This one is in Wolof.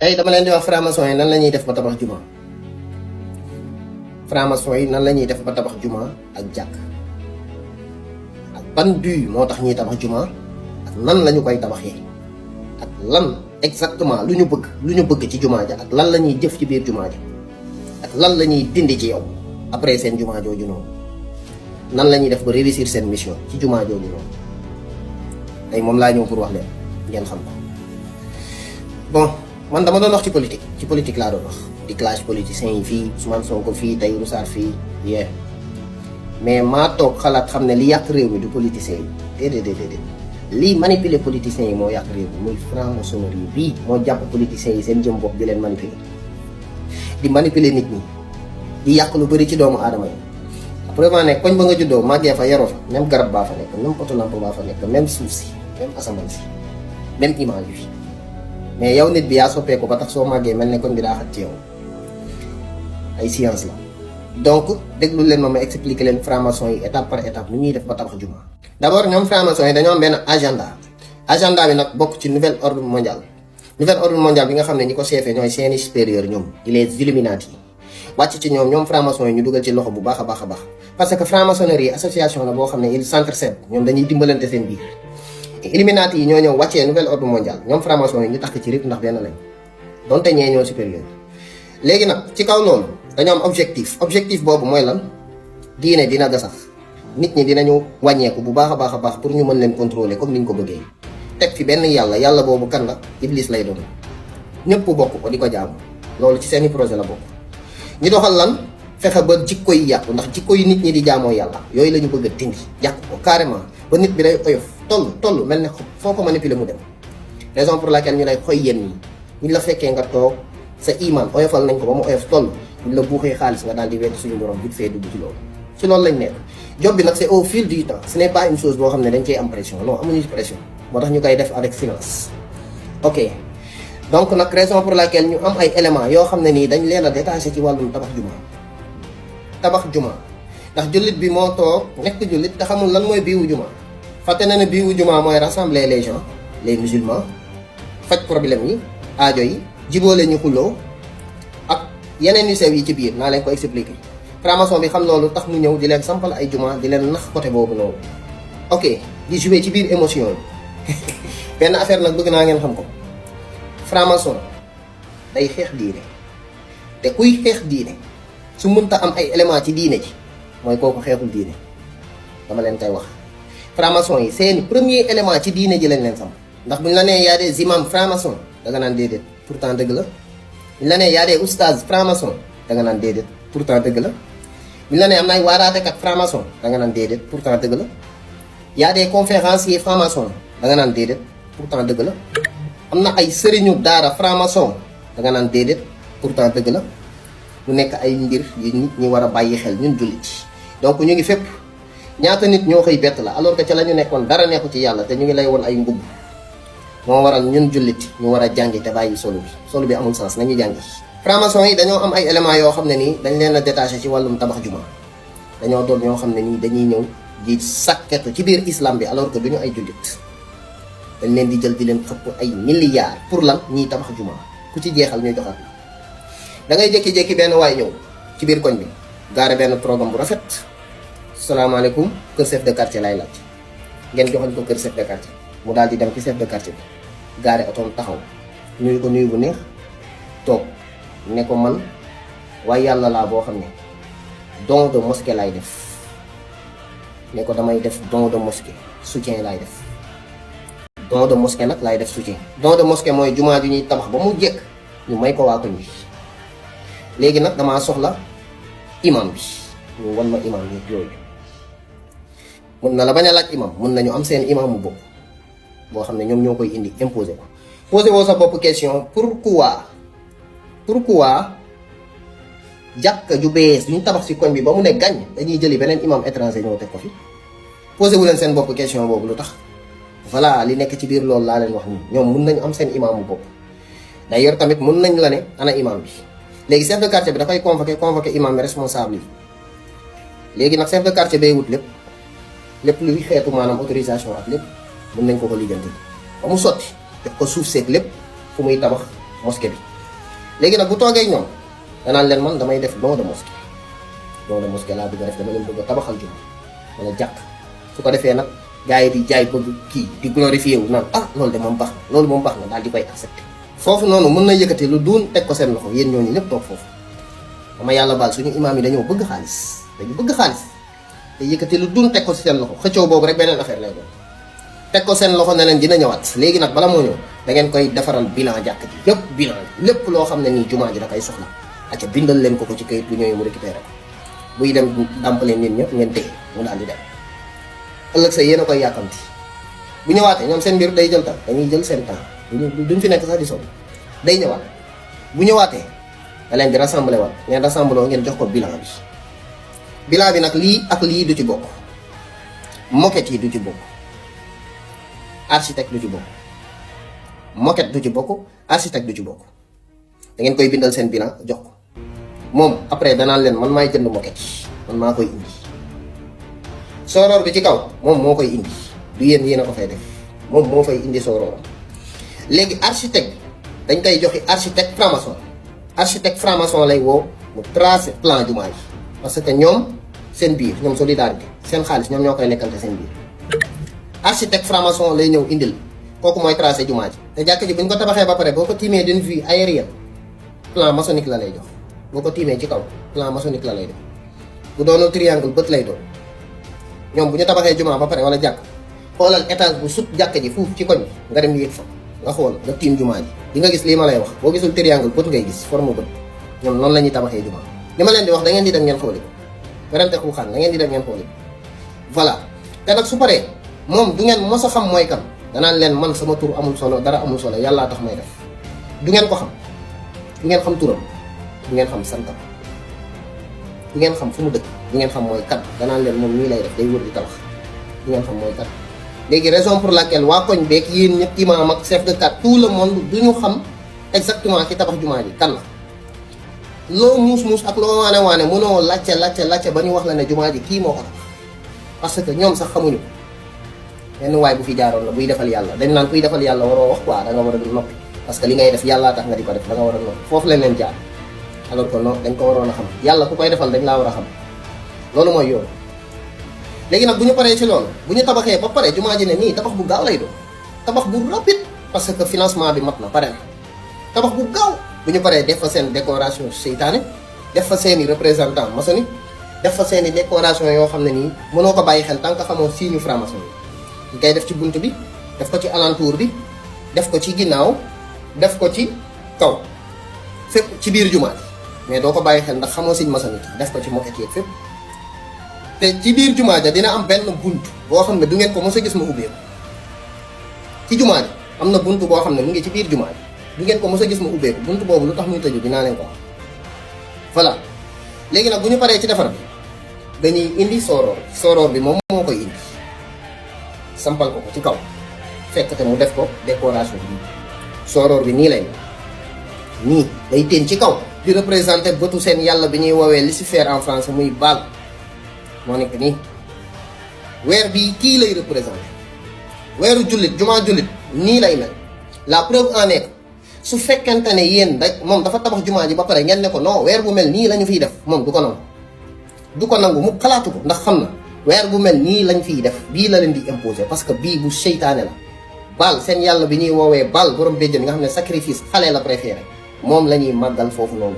tey dama leen di wax franc-maçon yi nan la ñuy def ba tabax juma. franc-maçon yi nan la ñuy def ba tabax juma ak jàkk ak ban but moo tax ñuy tabax juma ak nan la ñu koy tabaxee ak lan exactement lu ñu bëgg ci jumaa ja ak lan la ñuy jëf ci biir jumaa ja ak lan la ñuy dindi ci yow après seen jumaa jooju noonu nan la ñuy def ba réussir seen mission ci jumaa jooju noonu tey moom laa ñëw pour wax leen ngeen xam ko. bon man dama doon wax ci politique laa doon wax di clash politiciens yi fii Ousmane Sonko fii Tahirou Sarr fii yee mais maa toog xalaat xam ne li yàq réew mi du politiciens yi déedéet lii manipuler politiciens yi moo yàq réew mi muy franc-maçonnerie bii moo jàpp politiciens yi seen jëm bopp di leen manipuler di manipuler nit ñi di yàq lu bëri ci doomu aadama yi. après ne koñ ba nga juddoo màggee fa yaroo fa même garab baa fa nekk même poto lampe baa fa nekk même suuf si même asamaan si même image bi mais yow nit bi yaa soppeeku ba tax soo màggee mel ne koñ bi daa xat ci yow ay science la. donc déglu leen ma expliquer leen franc-maçon yi étape par étape nu ñuy def ba tabax juma. d'abord ñoom franc-maçon yi dañoo am benn agenda bi nag bokk ci nouvel ordre mondial bi nga xam ne ñi ko chefé ñooy seeni supérieur ñoom di les Illuminati yi wàcc ci ñoom franc-maçon yi ñu dugal ci loxo bu baax a baax parce que franc-maçonnerie association la boo xam ne il s'entraide ñoom dañuy dimbalante seen biir. Illuminati yi ñoo ñëw wàccee nouvel ordre mondial ñoom franc-maçon yi ñu takk ci rip ndax benn lañ donte ñee ñoo supérieur. léegi nag ci kaw loolu dañoo am objectif boobu mooy lan diine dina gasax nit ñi dinañu wàññeeku bu baax a baax pour ñu mën leen contrôler comme ni ñu ko bëggee teg fi benn yàlla boobu kan la Iblis lay doon ñëpp bokk ko di ko jaamu loolu ci seeni projet la bokk. ñu doxal lan fexe ba jikko yi yàqu ndax jikko yi nit ñi di jaamoo yàlla yooyu la ñu bëgg a dindi yàq ko carrément ba nit bi day oyof toll mel ne foo ko manipuler mu dem. raison pour laquelle ñu lay xoy yenn yi ñu la fekkee nga toog sa iman oyofal nañ ko ba mu oyof toll ñu la buuxee xaalis nga daal di wedd suñu borom vite fait dugg ci loolu lañ nekk. job bi nag c'est au fil du temps ce n'est pas une chose boo xam ne dañ cey am pression non amuñu ci pression moo tax ñu koy def avec silence. ok donc nag raison pour laquelle ñu am ay éléments yoo xam ne nii dañ leen a détaché ci wàllum tabax juma ndax jullit bi moo toog nekk jullit te xamul lan mooy biiwu juma fàtte na ne biiwu juma mooy rassembler les gens les musulmans faj problème yi aajo yi jiboole ñu xulloo ak yeneen yu sew yi ci biir naa leen ko expliquer. franc-maçon bi xam loolu tax mu ñëw di leen sampal ay juma di leen nax côté boobu noonu ok di jouer ci biir émotion yi benn affaire nag bëgg naa ngeen xam ko franc-maçon day xeex diine te kuy xeex diine su mënta am ay éléments ci diine ji mooy kooku xeexul diine dama leen koy wax. franc-maçon yi seeni premier élément ci diine ji lañ leen samp ndax buñ la nee y a des imams franc-maçon da nga naan déedéet pourtant dëgg la buñ la nee y a des oustaz franc-maçon da nga naan déedéet pourtant dëgg la buñ la nee am na ay waaraatekat franc-maçon da nga naan déedéet pourtant dëgg la y a des conférenciers franc-maçon da nga naan déedéet pourtant dëgg la am na ay sëriñu daara franc-maçon da nga naan déedéet pourtant dëgg la mu nekk ay mbir yu nit ñi war a bàyyi xel ñun jullit donc ñu ngi fépp ñaata nit ñoo xëy bett la alors que ca la ñu nekkoon dara nekku ci yàlla te ñu ngi lay woon ay mbubb moo waral ñun jullit ñu war a jàngi te bàyyi solo bi amul sens nañu jàngi. franc-maçon yi dañoo am ay éléments yoo xam ne nii dañ leen a détaché ci wàllum tabax juma dañoo doon ñoo xam ne nii dañuy ñëw di sàkketu ci biir islam bi alors que duñu ay jullit dañ leen di jël di leen xëpp ay milliards pour lan ñiy tabax juma ku ci jeexal ñuy joxaat da ngay jékki-jékki benn waay ñëw ci biir koñ bi gaare benn programme bu rafet salaamaaleykum kër chef de quartier lay laaj ngeen joxoon ko kër chef de quartier mu daal di dem ci chef de quartier bi gaare otoom taxaw nuyu ko nuyu bu neex toog ne ko man waaye yàlla laa boo xam ne don de mosquée lay def ne ko damay def don de mosquée soutien lay def don de mosquée nag lay def soutien don de mosquée mooy jumaa ju ñuy tabax ba mu jekk ñu may ko waa koñ bi léegi nag damaa soxla imam bi ñu wan ma imam yi yooyu mun na la bañ a laaj imam mun nañu am seen imamu bopp boo xam ne ñoom ñoo koy indi imposer ko poser woo sa bopp question pourquoi jàkka ju bees duñ tabax ci koñ bi ba mu ne gañ dañuy jëli beneen imam étranger ñoo teg ko fi poser wu leen seen bopp question boobu lu tax voilà li nekk ci biir loolu laa leen wax nii ñoom mun nañu am seen imamu bopp d'ailleurs tamit mun nañ la ne ana imam bi léegi chef de quartier bi dafay convoqué imam bi responsable yi léegi nag chef de quartier bay wut lépp luy xeetu maanaam autorisation ak lépp mën nañ ko lijjanti ba mu sotti def ko suuf seeg lépp fu muy tabax mosquée bi léegi nag bu toogee ñoom danaan leen man damay def don de mosquée. don de mosquée laa bëgg a def dama leen bëgg a tabaxal juma wala jàkk su ko defee nag gars yi di jaay bëgg kii di glorifié wu naan ah loolu de moom baax na loolu moom baax na daal di koy accepté. foofu noonu mën na yëkkati lu duun teg ko seen loxo yéen ñooñu ñëpp toog foofu dama yàlla baal suñu imaam yi dañoo bëgg xaalis dañu bëgg xaalis te yëkkati lu duun teg ko si seen loxo xëccoo boobu rek beneen affaire lay doon teg ko seen loxo ne leen dina ñëwaat léegi nag bala moo ñëw da ngeen koy defaral bilan jàkk ji yëpp bilan lépp loo xam ne nii jumaa ji da koy soxla acca bindal leen ko ci kayit lu ñëwee mu récupéré ko buy dem dàmpaleen nit ñëpp ngeen téye mu daal di dem ëllëg sa yéen a koy yàkkamti bu ñëwaatee ñoom seen mbir day jël temps dañuy jël seen temps duñ fi nekk sax di sonn day ñëwaat bu ñëwaatee da leen di rassemblé waat ngeen rassemblé ngeen jox ko bilan bi nag lii ak lii du ci bokk moquette yi du ci bokk architecte du ci bokk moquette du ci bokk architecte du ci bokk da ngeen koy bindal seen bilan jox ko moom après danaan leen man maay jënd moquette man maa koy indi sooroor bi ci kaw moom moo koy indi du yéen a ko fay def moom moo fay indi soorooram léegi architecte dañ koy joxi architecte franc-maçon lay woo mu tracé plan jumaa ji parce que ñoom seen biir ñoom solidarité seen xaalis ñoom ñoo koy lekkante seen biir architecte franc-maçon lay ñëw indil kooku mooy tracé jumaa ji te jàkk ji bu ñu ko tabaxee ba pare boo ko tiimee d'une vue aérienne plan maçonnique la lay jox boo ko tiimee ci kaw plan maçonnique la lay def bu doonul triangle bët lay doon ñoom bu ñu tabaxee jumaa ba pare wala jàkk xoolal étage bu sut jàkk ji fuuf ci koñ bi nga dem yéeg fa nga xool nga tiim jumaa ji di nga gis lii ma lay wax boo gisul triangle bët ngay gis forme bët ñoom noonu la ñuy tabaxee jumaa li ma leen di wax da ngeen di dem ngeen xooli ko werante xuuxaan da ngeen di dem ngeen xooli ko voilà te nag su paree moom du ngeen mos a xam mooy kan danaan leen man sama tur amul solo dara amul solo yàllaa tax may def du ngeen ko xam du ngeen xam turam du ngeen xam santam du ngeen xam fu mu dëkk du ngeen xam mooy kan danaan leen moom nii lay def day wër di tabax du ngeen xam mooy kan léegi raison pour laquelle waa koñ beeg yéen ñëpp imam ak chef de quartier tout le monde du ñu xam exactement ki tabax jumaa ji kan la loo muus ak loo waane mënoo lacce ba ñu wax la ne jumaa ji kii moo ko tabax parce que ñoom sax xamuñu ko benn waay bu fi jaaroon la buy defal yàlla dañ naan kuy defal yàlla waroo wax quoi da nga war a noppi parce que li ngay def yàllaa tax nga di ko def da nga war a noppi foofu lañ leen jaar alors que non dañ ko waroon a xam yàlla ku koy defal dañ laa war a xam loolu mooy yoon. léegi nag bu ñu paree ci loolu bu ñu tabaxee ba pare jumaa ji ne nii tabax bu gaaw lay doon tabax bu rapide parce que financement bi mat na pare na tabax bu gaaw bu ñu paree def fa seen décoration seytaane def fa seeni représentant maçonnique def fa seeni décoration yoo xam ne nii mënoo ko bàyyi xel tant que xamoo signe franc-maçon yi ñu koy def ci bunt bi def ko ci alentour bi def ko ci ginnaaw def ko ci kaw fépp ci biir jumaa ji mais doo ko bàyyi xel ndax xamoo signe maçonnique def ko ci moquette yeeg fépp te ci biir jumaa ja dina am benn bunt boo xam ne du ngeen ko mos a gis ma ubbeeku ci jumaa ji am na bunt boo xam ne mu ngi ci biir jumaa ji du ngeen ko mos a gis ma ubbeeku bunt boobu lu tax muy tëju dinaa leen ko wax voilà léegi nag bu ñu paree ci defar bi dañuy indi sooroor bi moom moo koy indi sampal ko ci kaw fekk te mu def ko décoration bi sooroor bi nii lay nii day teen ci kaw di représenté bëtu seen yàlla bi ñuy woowee Lucifer en français muy Baal moo nekk nii weer bi kii lay représenté weeru jullit jumaa jullit nii lay mel la preuve en est su fekkente ne yéen da moom dafa tabax jumaa ji ba pare ngeen ne ko non weer bu mel nii la ñu fiy def moom du ko nangu mu xalaatu ko ndax xam na weer bu mel nii lañ fiy def bii la leen di imposer parce que bii bu seytaane la Baal seen yàlla bi ñuy woowee Baal borom béjjën nga xam ne sacrifice xale la préféré moom la ñuy màggal foofu noonu